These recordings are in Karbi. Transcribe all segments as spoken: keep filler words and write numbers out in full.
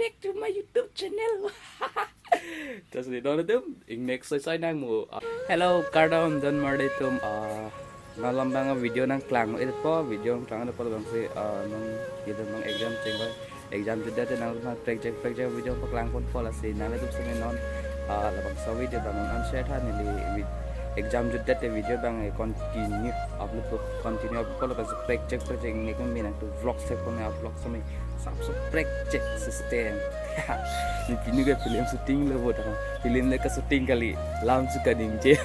Back to my YouTube channel. Terus di don atum, ingnek soisoi nang mo. Hello, kardom don marli atum. Ah, non labang video nangklang edetpo, video nangklang edetpo labangsi, ah, non itum abang exam chengkoi. Exam jutdet nanglitum prek jek prek jek video paklangponpo lasi nanglitum seme non, ah, labangso video abang non share tha neli vid-, exam jutdet video abang, eh, continue upload po, continue upload po labangsi prek jek prek jek ingnek meme nangtum vlog sek po ne vlog seme sapso prek jek system. Ni pinu ke film shooting lo bo ta. Film le ka shooting kali. Lam su kaningje.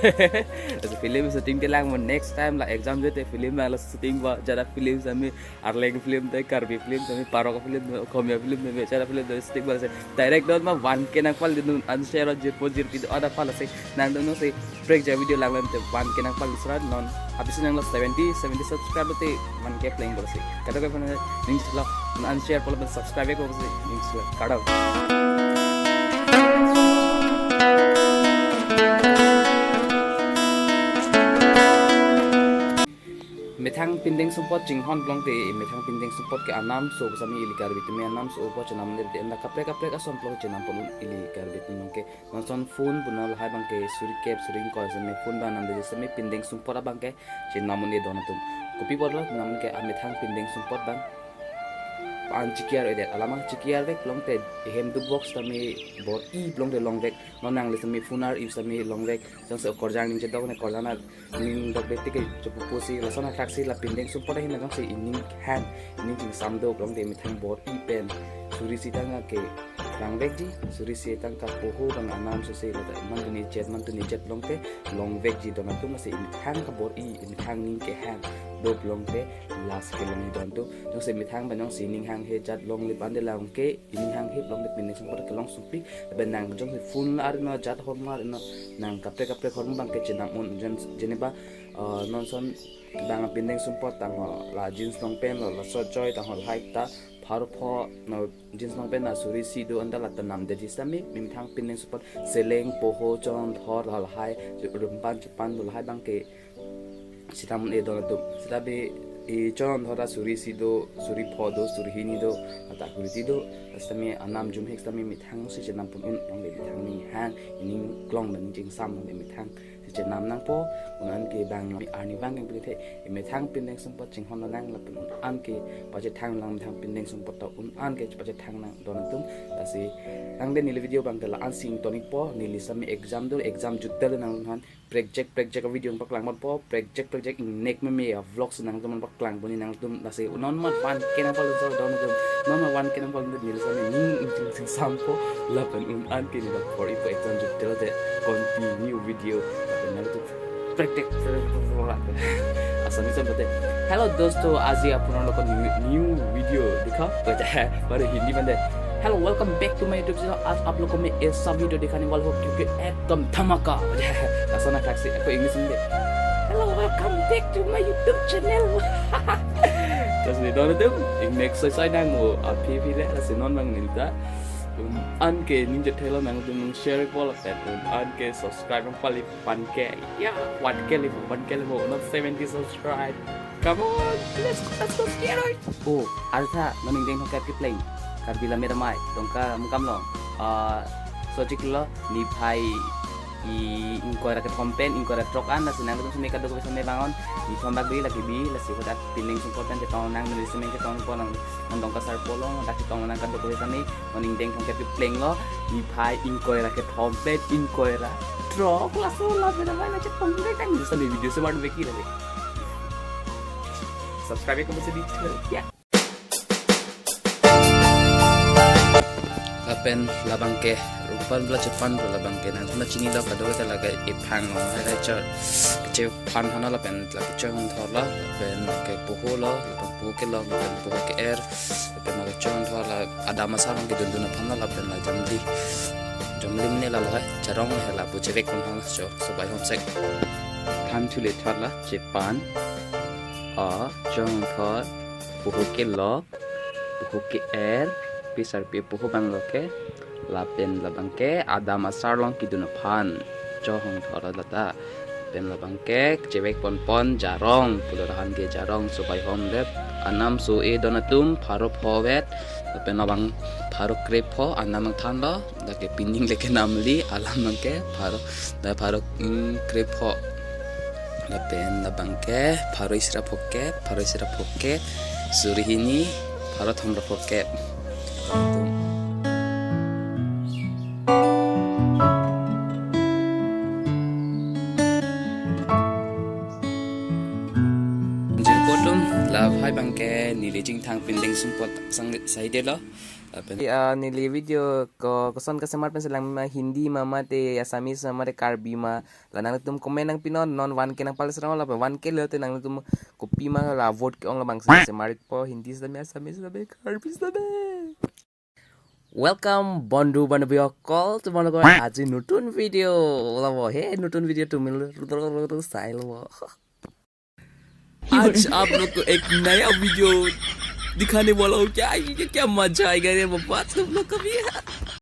Laso film shooting kelang mo next time la exam jute film la shooting ba jada film same Arleng film te, Karbi film te, Parok film te, Okhomia film te, Chara film te, stick bal se. Direct don ma one K nangpal dun an share o jirpo jirpi do ada pala se. Nang don se prek ja video lang lem te one K nangpal sra non. Habis nang lo seventy, seventy subscriber te one K pleng bal se. Kada ko phone ning sila an share pala subscribe ko se ning sila. Kada. Methang pindeng sumpot chinghon plong te, methang pindeng sumpot ke anam so sami ili Karbi atum anam so po chenam le de enda kaprek kaprek ason plong chenam pon ili Karbi atum ke. Nonson phone puno lahai abang ke suri kep suri ingkoi sami phone abang nam de sami pindeng sumpot abang ke chenam un-e don atum. Kopi bor lo nam ke amethang pindeng sumpot abang. An chikiar edet alamang chikiar vek plong te hem du box sami bor-i plong te long vek. Non nang le sami phone ar-i sami long vek. Jongsi okorjang ning chedok ne korjang na ning dok beti ke chupu pusi lason athaksi la pindeng sumpot ahin na jongsi ining hang ining chingsam do plong te methang bor-i pen suri si tang ke lang vekji, suri si tang ka poho abang anam so se la ta man tuni jet man tuni jet plong te long vekji don atum si methang ka bor-i methang ning kehang do plong te lasi kelong don atum. Jongsi methang abang jongsi ning hanghe jat longle pande lang ke ining hanghe plong te pindeng sumpot kelong supi. Lapen nang jongsi phone ar-ino jat hormar ino nang kaprek kaprek hormar abang ke chenam un jen jeneba, eh, nonson abang pindeng sumpot tangho la jeans long pant lo laso choi tangho lahai ta pharo pho no jeans long pant na suri si do anda la ta nam de ji sami methang pindeng sumpot seleng poho chon thor lahai rumpan chupan do lahai abang ke sitame un-e don atum. Sita be i chon thor ta suri si do, suri pho do, suri hini do, ata kuriti do. Sitame anam jum hek sitame methang si chenam pon un, nang le methang ning hang, ining klong dan chingsam nang le methang si chenam nangpo, un an ke abang arni abang yang pini the, methang pindeng sumpot chinghon nang lapen un an ke pachethang nang methang pindeng sumpot ta un an ke pachethang nang don atum. Lasi nang de neli video abang ke la an si ingtonik po, neli sami exam do, exam jutdet nang han, prek jek prek jek video paklang ponpo, prek jek prek jek ingnek meme a vlog si nangtum paklang pon nangtum lasi non ma one K nangpal so don atum, non ma one K nangpal neli sami ning ingching sing sampo lapen un an ke ni bak por ipo exam jutdet te continue video lapen nangtum prek jek prek jek asami sampo te. Hello dosto, aji apnalok new, new video dikha. Baru Hindi mande. Hello, welcome back to my YouTube channel. आज आप लोग को मैं ऐसा वीडियो दिखाने वाला हूँ क्योंकि एकदम धमाका। Lason athaksi ako English mande. Hello, welcome back to my YouTube channel. Terus di don atum ingnek soisoi nang mo aphi phi le lasi non abang neli ta un an ke ning jet thelo nangtum nang share po lapen un an ke subscribe nangpali one K. Ya, one K le po, one K le po, not seventy subscribe. Come on, let's go, let's go, steroid. Oh, artha, non ingdeng thongkep kepleng. Karbi Lammet Amei, Dongka Mungkamlong. Ah, so chiklo, niphai ingkoi ra kethom pen, ingkoi ra throk an, lasi nangtum seme kadokave seme bang non. Nithom bak bi, lake bi, lasi hadak pindeng sumpot pen chetong nang, neli seme chetong pon nang, non Dongka Sarpo along, hadak chetong nang kadokave seme, non ingdeng thongkep kepleng lo, niphai ingkoi ra kethom pen, ingkoi ra throk, laso la beda mai na chetong dek kan, bisa ni video semar beki lagi. Subscribe ko mesti di ya. Lapen labang ke rumpan bla chepan bla labang ke nangtum chinilo kadokave ta lake iphang lo hai rai char. Kechepan hana lapen lake chehong thor lo lapen ke poho lo lapen poho ke lo lapen poho ke-er lapen lake chehong thor la adam asar abang ke dundun aphan lo lapen la jamli. Jamli mene la lahai jarong he la pu chevek pon hang cho so bai hom sek. Than thule thor la chepan. A chehong thor. Poho ke lo, poho ke-er, pisar pi poho abang lo ke, lapen labang ke adam asar along kedun aphan, chehong thor lata, lapen labang ke chevek pon pon jarong, pulo rahan ke jarong, so bai hom dep, anam so e don atum, pharo pho vet, Lapen labang pharo krepho anam nangthanlo, lake pining lake namli alam nangke pharo, la pharo, mm, krepho. Lapen labang ke pharo isi ra phokep, pharo isi ra phokep, suri hini, pharo thom ra phokep. Jirpo atum, lahai abang ke neli chingthang pindeng sumpot sang saidelo. Lapen, ah, neli video ko koson kasemar pen selang ma, Hindi ma mate Assamese ma mate Karbi ma, la nangtum comment nangpinon, non one K nangpal serang lapen one K lote nangtum kopi ma la vote ke-ong labang se semar po, Hindi sitame, Assamese sitame, Karbi sitame. Welcome বন্ধু বান্ধৱীসকল, তোমালোকৰ আজি নতুন ভিডিঅ' ওলাব। সেই নতুন ভিডিঅ' তুমি চাই ল'ব। आज आप लोग को एक नया वीडियो दिखाने वाला हूँ। क्या, क्या, क्या मजा आएगा रे बाबा, तुम लोग का भी।